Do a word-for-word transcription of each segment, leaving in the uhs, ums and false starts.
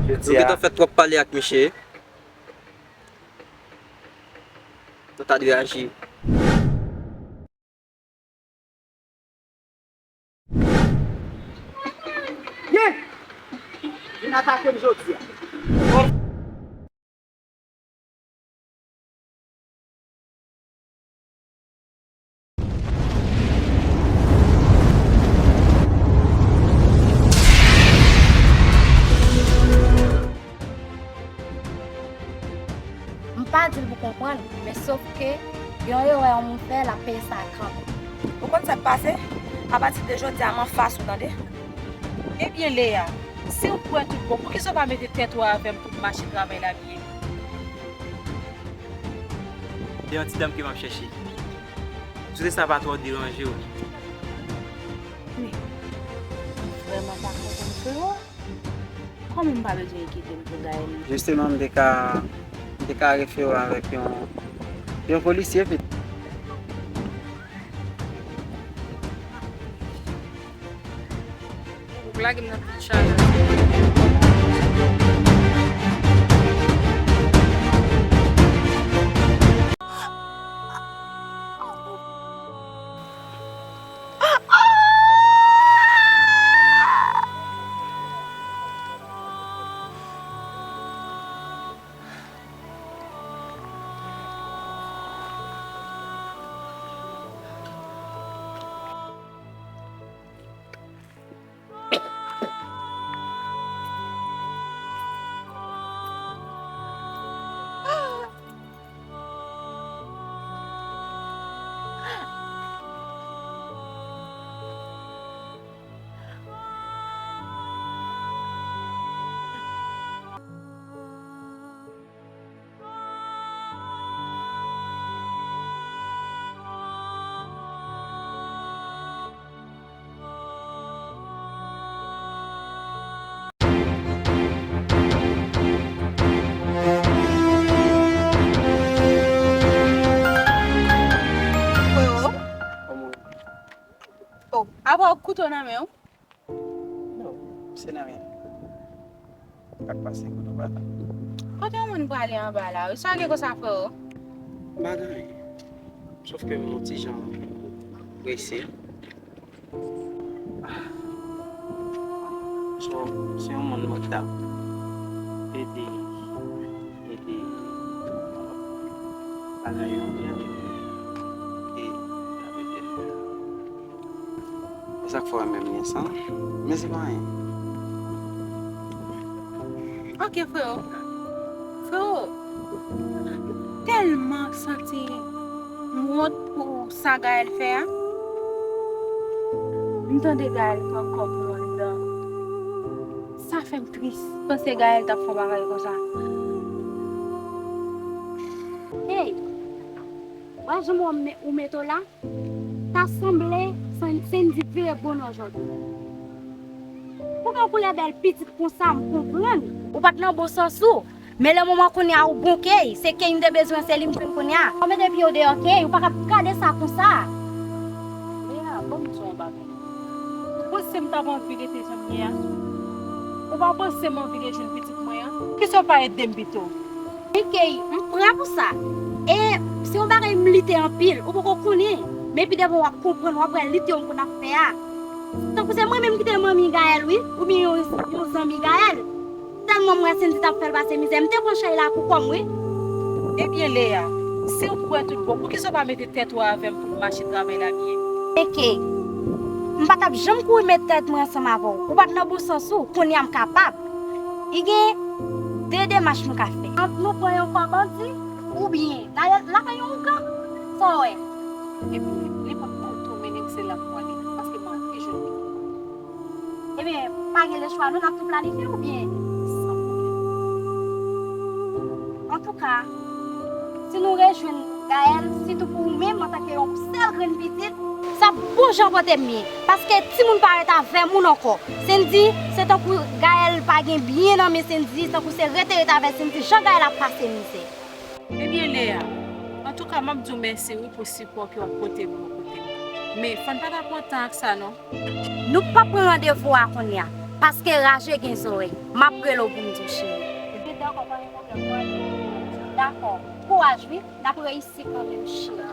Nou gentan fè twòp pale ak misye. Nou ta dwe aji. Ye! Vin atake m jodi a. M pa di l pou konprann, men sof ke yon erè yon moun fè, l ap peye sa kanmenm. Ou konn sa k pase? Apati de jodi a, m anfas ou, tande? Ebyen, Lea, si w kwè tout bon, poukisa w pa mete tèt ou avè m pou n mache travay la byen? Se yon ti dam ke m ap chèche. M swete sa pa twò deranje w. Men, m vrèman pa konprann, frero. Kòman m pa bezwen enkyete m pou Gaëlle? Jisteman, m te ka, m te ka refere w avèk yon, yon polisye, pi. Ou lage m nan pil chalè. Frero? Kòman? Oh, apa w kouto nan men w? Non, se nan men. Sa k pase, kote w pral? Kote yon moun prale anba la wi? Sa w gen konsa, frero? M pa gen anyen. Sòf ke m yon ti jan prese. So, se yon moun mwen t ap ede, ede bagay yo, oubyen e t ap ede l. E sa k fè w wè menm gen san, men se pa anyen. Ok, frero. Frero, tèlman santi m wont pou sa Gaëlle fè a. M tande Gaëlle pran kòb mwen anndan. Sa fè m tris panse Gaëlle t ap fè yon bagay konsa. Hey, wè jan mwen ou mete w la? Ta sanble Sen-, Sendy vire bonè jodi. Pou gen yon koulè bèl pitit konsa, m konprann. Ou pa t nan bon sans ou. Men lè moman kounye a ou bon key, se key m te bezwen, se li m jwenn kounye a. Ou mete pye w deyò key, ou pa ka gade sa konsa. Lea, ban m di w yon bagay. Ou panse m t ap anvi rete jan m ye a? Ou pa panse m anvi rejwenn pitit mwen an? Poukisa w pa ede m pito? Mikey, m prè pou sa. E se yon bagay m lite anpil, ou poko konnen. Men pi devan w ap konprann, w ap wè lit yo m konn ap fè a. Tankou se mwen menm ki te manmi Gaëlle, wi, oubyen yon, yon zanmi Gaëlle. Tèlman m wè Sendy t ap fè l pase mizè, m te pran chay la pou kò m, wi. Ebyen, Lea, si w kwè tout bon, poukisa w pa mete tèt ou avè m pou n mache travay la byen? Mikey, m pa t ap janm kouri met tèt mwen ansanm avè w. Ou pa t nan bon sans ou, kounye a m kapab. I gen de demach nou ka fè. Ant nou pran yon pa bandi, oubyen n ale lakay yon ougan. Sa w wè? Epi, nenpòt kote w mennen m, se la m prale, paske m anvi jwenn li. Ebyen, pa gen lechwa non, n ap tou planifye oubyen? San pwoblèm. Antouka, si nou rejwenn Gaëlle, sitou pou ou menm antanke yon sèl grenn pitit, sa bon jan pote m byen, paske timoun pa ret avè moun ankò. Sendy, se tankou Gaëlle pa gen byen nan men Sendy, tankou se rete ret avè Sendy, jan Gaëlle ap pase mizè. Ebyen, Lea, antouka, m ap di w mèsi, wi, pou sipò ke w ap pote bò kote m. Men, fò n pa ta pran tan ak sa, non. Nou p ap pran randevou a kounye a. Paske raje gen zòrèy. M ap rele w pou m di w, cheri. Dakò, pa gen pwoblèm, mwen dakò. Kouraj, wi. N ap reyisi kanmenm, cheri.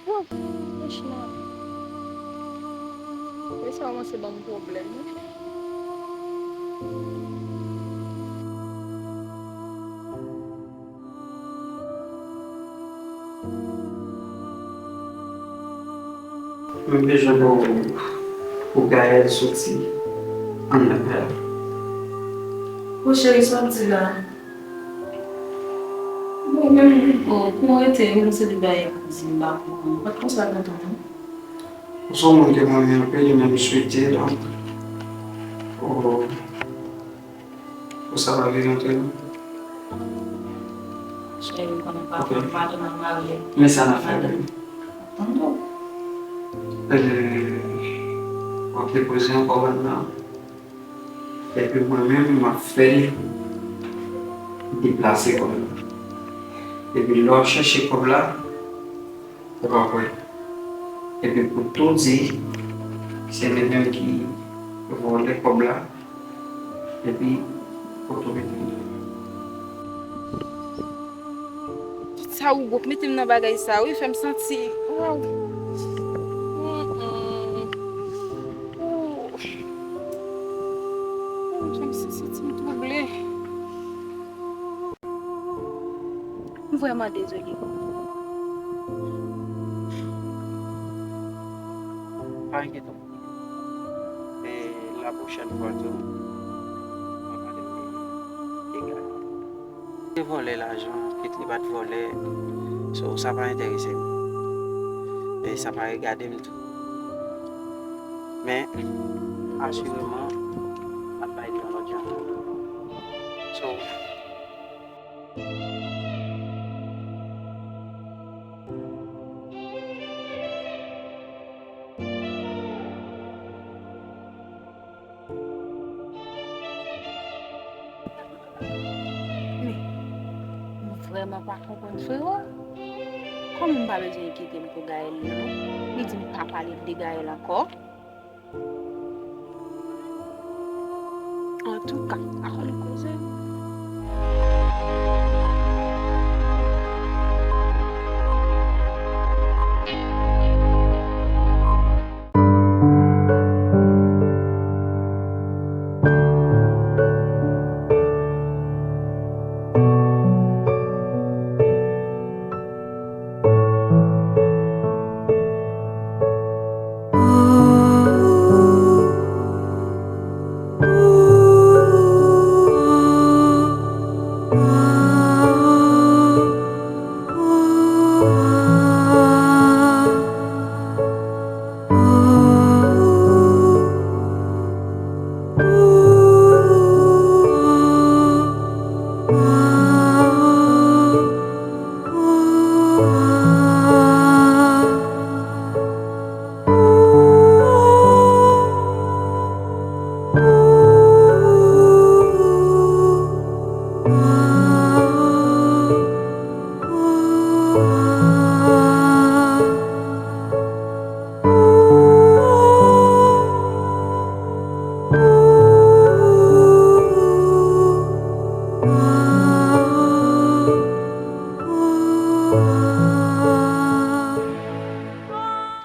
Wouh, franchman. E sa kòmanse ban m pwoblèm, wi. Mwen bezwen pou, pou Gaël soti anndan kay la. Bon, cheri, sa w ap di la? Bon, men, bon, pou mwen rete, menm se li bay pou di m pa pou mwen. Mwen pa t konsa lontan, non. Ou se yon moun ke mwen renmen anpil, e menm swete, donk, ou, ou sa pa vle rantre, non? Cheri, m konnen pa, ok, m pa janm marye. Men sa n ap fè, baby. Tande w. Euh, w ap depoze yon kòb anndan. Epi mwen menm, m ap fè deplase kòb la. Epi lè w ap chèche kòb la, ou p ap wè. Epi pou tou di, se li menm ki vòlè kòb la, epi kote w mete l. Tout sa Hugo k mete m nan bagay sa wi, fè m santi, waw. Mm, mm. Ooh. Ooh, fè m santi m twouble. M vrèman dezole. Pa enkyete w. E la pwochèn fwa tou, m ap pale de egal. Te vòlè lajan, kit li pa t vòlè, so, sa pa enterese m. E sa pa regade m tou. Men, asireman, m ap bay li yon lòt jan. So, Men, m vrèman pa konprann, frewo. Kòman m pa bezwen enkyete m pou Gaël non? Li di m pa pale de Gaël ankò. Antouka, pa konn koze.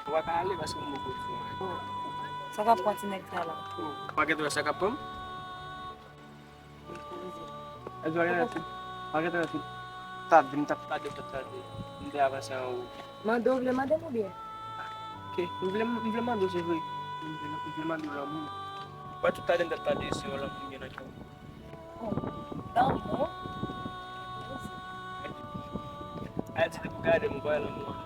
Ou pa ka ale paske m poko fè anyen. Sa k ap pran ti nèg sa la? Ou pa gentan wè sa k ap pran m? Èske w pa gentan wè si, pa gentan wè si ta vin t ap tande, t ap tande, m te avanse anwo. Mande w vle mande m oubyen? Ok, m vle, m vle mande w, se vre. M vle, m vle mande w lanmou. Wè tout tande m t ap tande se yon lanmou m gen nan kè w. Oh, lanmou? Al di depi w gade m, ou pa wè lanmou an.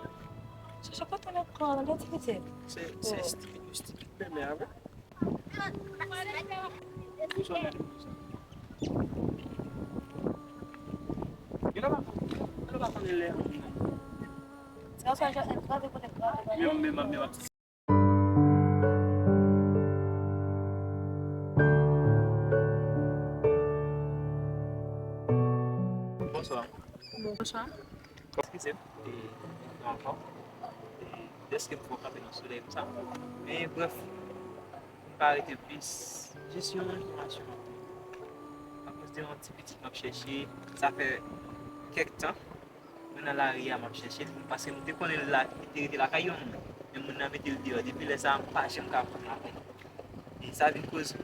Chèche kote w ap pran nan ti piti. Se, se stipid, ou stipid menm, men avè. Ou sou nan konsa. Yo la pa, yo la pa konnen lè. Sa, sa, sa, sa, kote, kote, kote. Menm, menm, menm. Bonswa. Eskize m, e, bonswa ankò. E, dèske m fè w kanpe nan solèy konsa. Men, brèf, pou m pa rete plis, jis yon enfòmasyon. Akoz de yon ti pitit m ap chèche, sa fè kèk tan, mwen nan lari a, m ap chèche l, paske m te konnen l la, li te rete lakay yon moun. Men moun nan mete l deyò. Depi lè sa a, m pa janm ka pran l ankò. E sa vin koz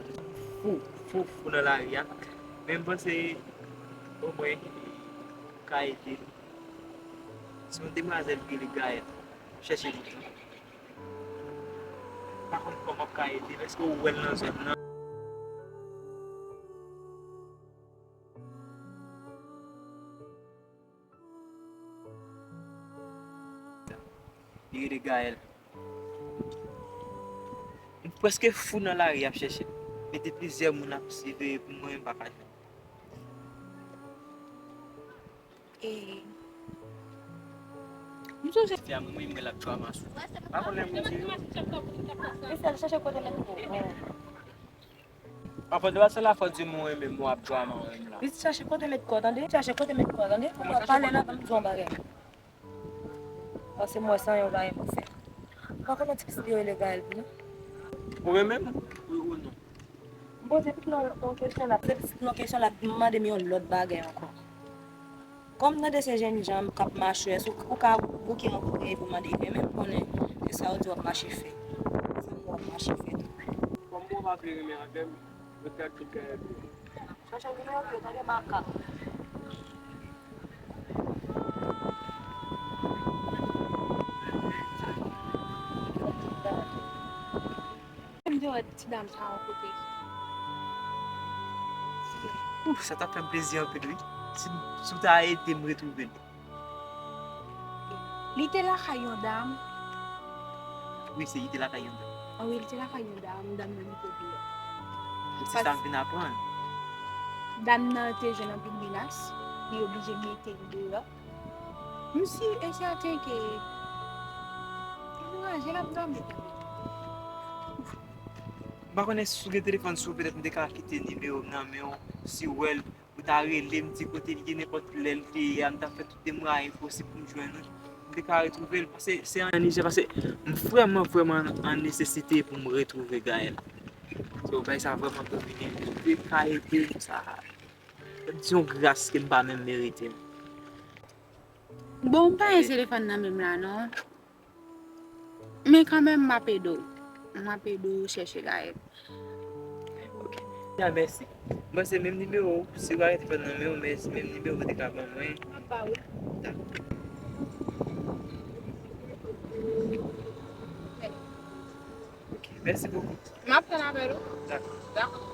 fou, fou, fou nan lari a. Men m panse, omwen, m ka ede l. Se yon demwazèl ki rele Gaëlle. Chèche li. M pa konn kòman m ka ede l. Èske ou wè l nan zòn nan? Li rele Gaëlle. M prèske fou nan lari ap chèche l. Mete plizyè moun ap siveye pou mwen, m pa ka jwenn. E, m sonje. Fi a mwen, mwen, mwen l ap dwa masou. Pa konnen moun di. Mesye, al chèche kote mèt kò. Pafwa, se pa sèl afè di mwen renmen mwen ap dwa mwen renmen la. Vin chache kote mèt kò, tande? Chache kote mèt kò, tande? Ou pral pale la, ban m di w yon bagay. Pase mwen san yon bagay pou fè. Ou pa konnen ti pitit yo rele Gaëlle pou nou? Ou renmen m? Wi ou non? M poze pitit non yon kesyon la. Poze pitit non kesyon la, mande m yon lòt bagay ankò. Kòm m tande se jènjan k ap mache, èske ou, ou ka bouke yon bagay pou mande, men menm konnen se sa yo di w ap mache fè. Se sa w ap mache fè tou. Kòm ou pa vle renmen avè m, mwen ka kite avè w. Chache nimewo m yo, tande makak. M te wè ti dam sa yon kote. Ouf, sa t ap fè m plezi anpil, wi. Si, si w ta ede m retwouve l. Li te lakay yon dam. Wi, se li te lakay yon dam. Ah wi, li te lakay yon dam, dam nan li te deyò. E se sa m vin aprann. Dam nan te jwenn anpil menas, li oblije mete l deyò. M si e sèten ke li anraje l ap dòmi. M pa konnen si w gen telefòn sou ou, petèt m te ka kite nimewo m nan men w, si w wè l, ou ta rele m, di kote l ye, nenpòt lè l te ye a, m t ap fè tout demwayen posib pou m jwenn ou. M te ka retwouve l, paske se an Nijè, paske m vrèman, vrèman an nesesite pou m retwouve Gaëlle. So, bagay sa vrèman domine m. Ou te ka ede m, sa se yon gras ke m pa menm merite. Bon, m pa gen telefòn nan men m la, non. Men kanmenm, m ap ede w. M ap ede w chèche Gaëlle. Ok. Ya, mèsi. Mwen, se menm nimewo, si w pa gen telefòn nan men w, men se menm nimewo w te ka ban mwen. M ap ba w. Dakò. Ok, mèsi bokou. M ap tann apèl ou. Dakò. Dakò. Ok.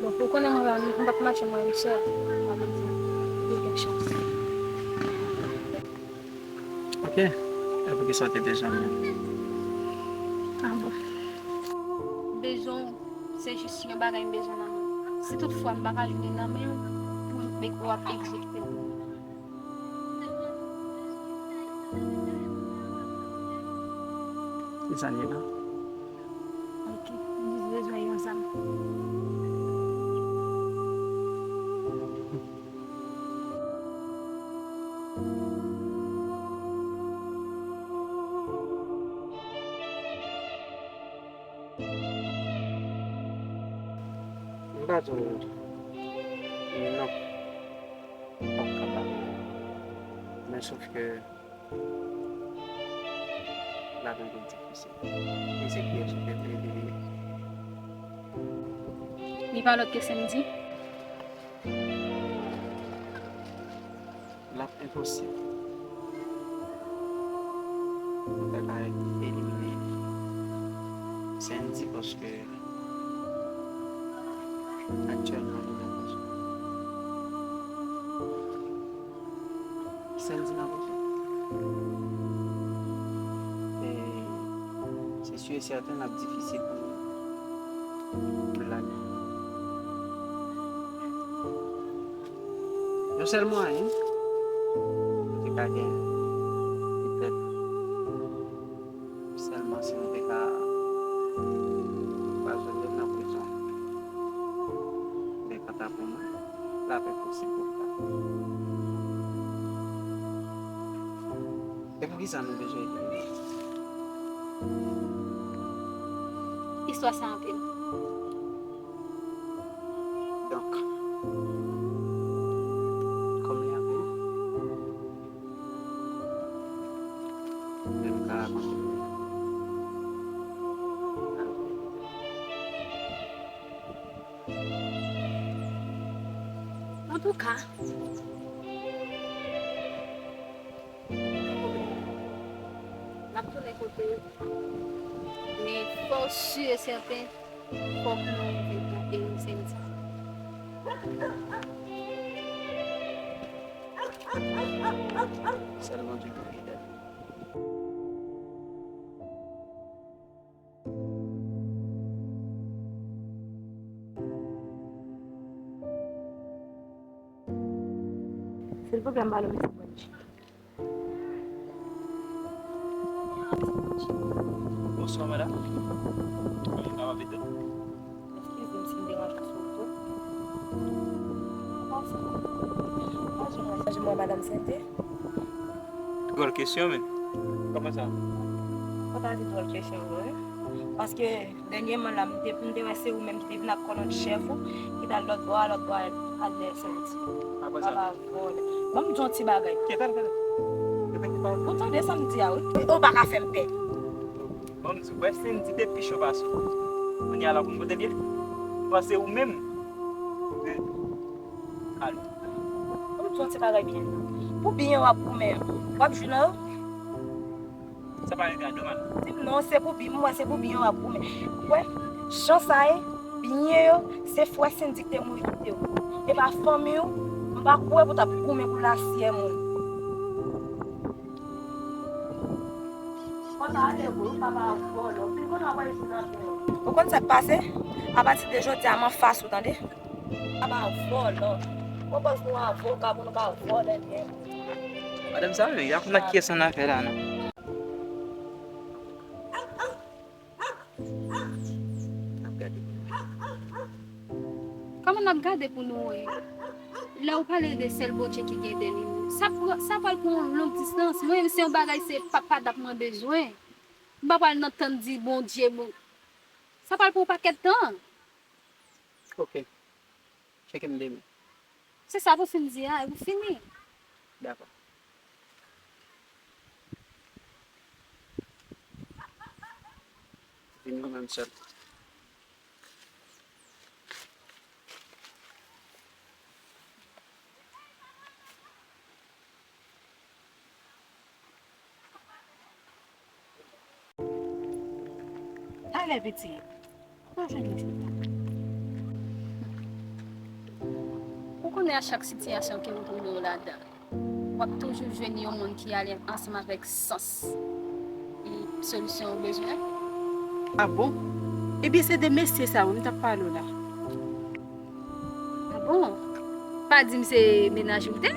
Bon, ou konnen mwen la, m p ap mache mwen menm sèl. Sa vle di, gen kèk chans. Ok. E poukisa w te bezwen mwen? Ah bon. Bezwen w, se jis yon bagay m bezwen nan men w. Si toutfwa m pa ka jwenn li nan men w, pou w ap egzekite l pou mwen. Zanina. Ok, m jis bezwen yon zam. M pa di w non. M p ap kapab. Men sòf ke, Lavi anpil difisil. E se kiyès ou te vle li ye? Li pa lòt ke Sendy. L ap enposib pou mwen ta ka elimine Sendy paske aktyèlman li nan prizon. Sendy nan prizon. E se si e sèten l ap difisil pou nou pou l lage. Yon sèl mwayen nou te ka genyen, petèt, sèlman si nou te ka pwazone l nan prizon. Men kanta pou mwen, l ap enposib pou l fè. E poukisa nou bezwen elimine l? Istwa sa anpil. Donk, kòm li anpil, men nou ka kontinye. Antouka, n ap tounen kote yo. Men fò w si e sèten, fòk nou rive pou Sendy. Sèl Bondye ki fidèl. Silvouplè, m ba nou mesye Bondye. Bonswa, madanm. Kòman w ap ede? Eskize m si m deranje w sou wout ou. Kòman sa? Pa janm wè, pa janm wè madanm Sente? Dwòl kesyon, men. Kòman sa? Ou ta di dwòl kesyon vre, wi. Paske dènyèman la, m te, m te wè se ou menm ki te vin ak kòlòn chèf ou, ki t al lòt bò a, lòt bò a, al dèyè Senti. Apre sa? Papa vòlè. Ban m di yon ti bagay. Kite, kite. Ou tande sa m di a, wi. Ou pa ka fè m pè. Bon, m di, wè Sendy te pi cho pase w. Kounye a la, ou konn kote l ye? M panse ou menm. Alo. Ou di yon ti bagay byen. Pou byen w ap goumen an, w ap jwenn nan yo? Sa pa rete a demann. Di m non, se pou byen, m wè se pou byen w ap goumen. Wè, jan sa ye, byen yo, se frè Sendy ki te mouri kite w. E pa fanmi w, m pa kwè pou t ap goumen pou lasyè moun. Ou konn sa k pase? Apati de jodi a, m anfas ou, tande? Aba vòlò. Pwopòz nou avoka pou nou ka vòlè byen. Madanm sa menm, y ap nan kiyès annafè la, non? N ap gade. Kòman n ap gade pou nou wè? Lè ou pale de sèl Bondye ki gen dènye mo. Sa pran, sa pral pran yon long distans. Mwen menm se yon bagay se papa dat mwen bezwen. M pa pral nan tann di Bondye bon. Sa pral pran yon pakèt tan. Ok. Tcheke m demen. Se sa pou fin di a, epi fini. Dakò. Vini ou menm sèl. Talè piti, ou jwenn li sila. Ou konnen a chak sitiyasyon ke ou twouve w ladan, w ap toujou jwenn yon moun ki ale ansanm avèk sans e solisyon ou bezwen. A bon? Ebyen, se de mesye sa yo m t ap pale w la. A bon? Pa di m se mennaj ou te?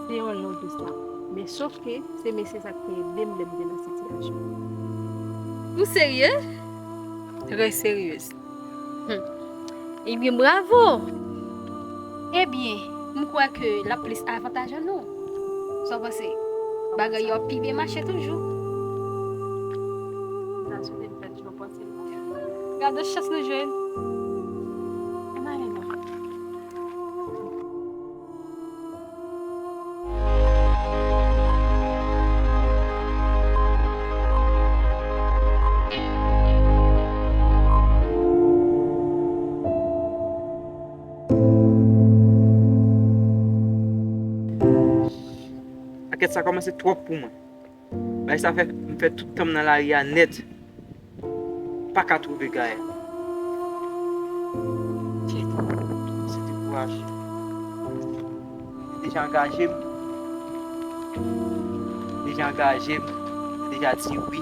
Se yon long istwa. Men sof ke se mesye sa k te ede m lè m te nan sitiyasyon. Ou serye? Trè seryez. Hum. Ebyen, bravo! Ebyen, m kwè ke l ap plis avantaje nou. Sa w panse? Bagay yo ap pi byen mache toujou. M ta swete m fè Gade chans nou jwenn. Ann ale non. Sa kòmanse twòp pou mwen. Bagay sa fè m fè tout tan m nan lari a nèt. Pa ka twouve Gaël. Shit. Se dekouraje. Li deja angaje m. Li deja angaje m. Li deja di wi.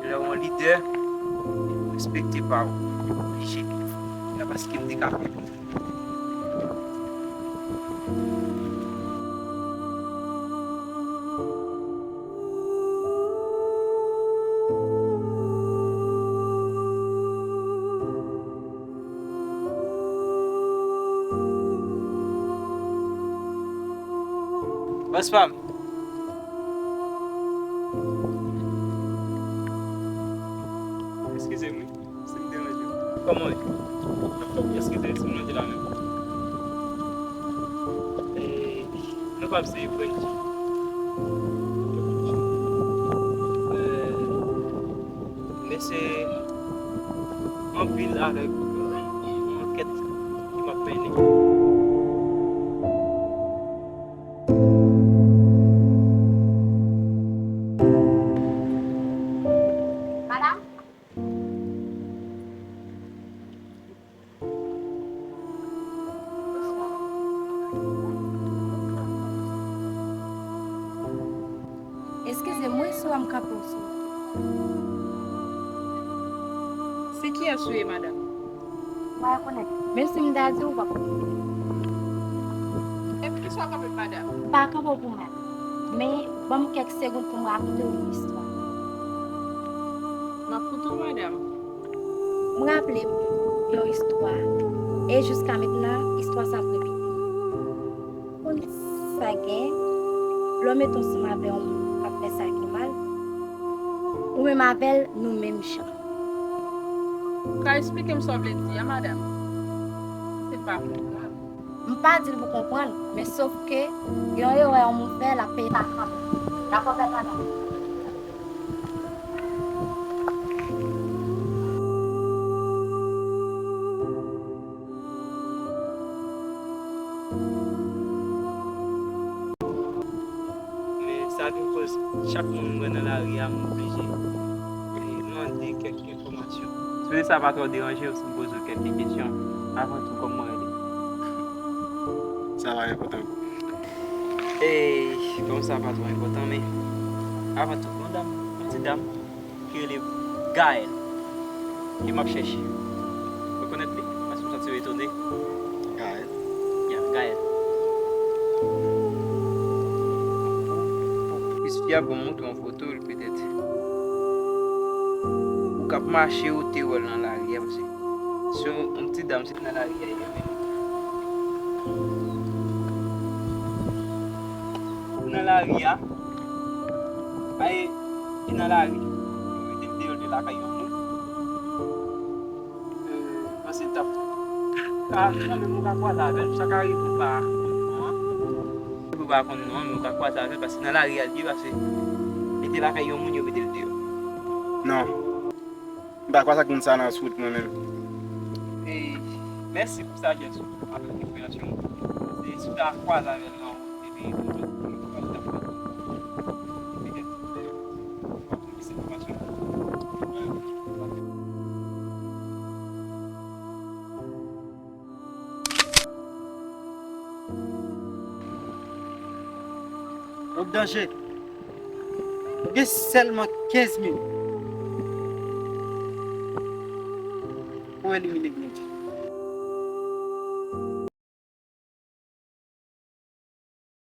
Lè w yon lidè, respekte pa w. Oblije. Se pa paske m te ka fè. Bòs pa m. Eskize m, wi, si m deranje w. Kòman w ye? Eskize m si m manje la menm. Eh, nou p ap seye brunch. Eh, men se anpil avèk yon ankèt ke m ap mennen. Madanm? Eskize m, wi, si w wè m kanpe w sou wout. Se kiyès ou ye, madanm? M pa rekonèt. Men si m ta di w, ou p ap konprann. E poukisa w kanpe, madanm? M pa kanpe w pou mal. Men, ban m kèk segonn pou m rakonte w yon istwa. M ap koute w, madanm. M raple m yon istwa. E jiska mentnan, istwa sa ap repete. Konn sa gen, lè w mete ansanm avè yon moun k ap fè sa ki mal, ou menm avè l, nou menm jan. Ou ka eksplike m sa w vle di a, madanm? Se pa pou mal. M pa di l pou konprann, men sof ke yon erè yon moun fè, l ap peye pa kanmenm. Dakò, bèl madanm? Men sa vin koz chak moun m wè nan lari a, m oblije, e, mande kèk enfòmasyon. Sou sa pa twò deranje w si m poze w kèk ti kesyon avan tou, kòman w rele? Sa pa enpòtan. E, bon, sa pa twò enpòtan, men avan tou, yon dam, yon ti dam ki rele Gaël, ke m ap chèche. Ou rekonèt li? Paske m santi w etone. Gaël? Ya, Gaël. Pou plis fyab, bon, m montre yon foto l petèt. Ou k ap mache, ou te wè l nan lari a, paske se yon, yon ti dam, se nan lari a, li menm. Ou nan lari a, Ay, li nan lari. Yo mete l deyò, l te lakay yon moun. Euh, panse l t ap ka, kanmenm, ou ka kwaze avè l, sa ka rive ou pa konn non an. Ou pa konn non an, men ou ka kwaze avè l, paske nan lari a l ye, paske li te lakay yon moun, yo mete l deyò. Non. M pa kwè sa k moun sa nan sou wout mwen menm. E, mèsi pou sajès ou avèk konpreyansyon ou. Se si w ta kwaze avè l nan wout, epi ou t ap pale, petèt, w ap jwenn plis enfòmasyon. Yon danje. Ou gen sèlman kenz minit pou elimine Blondie.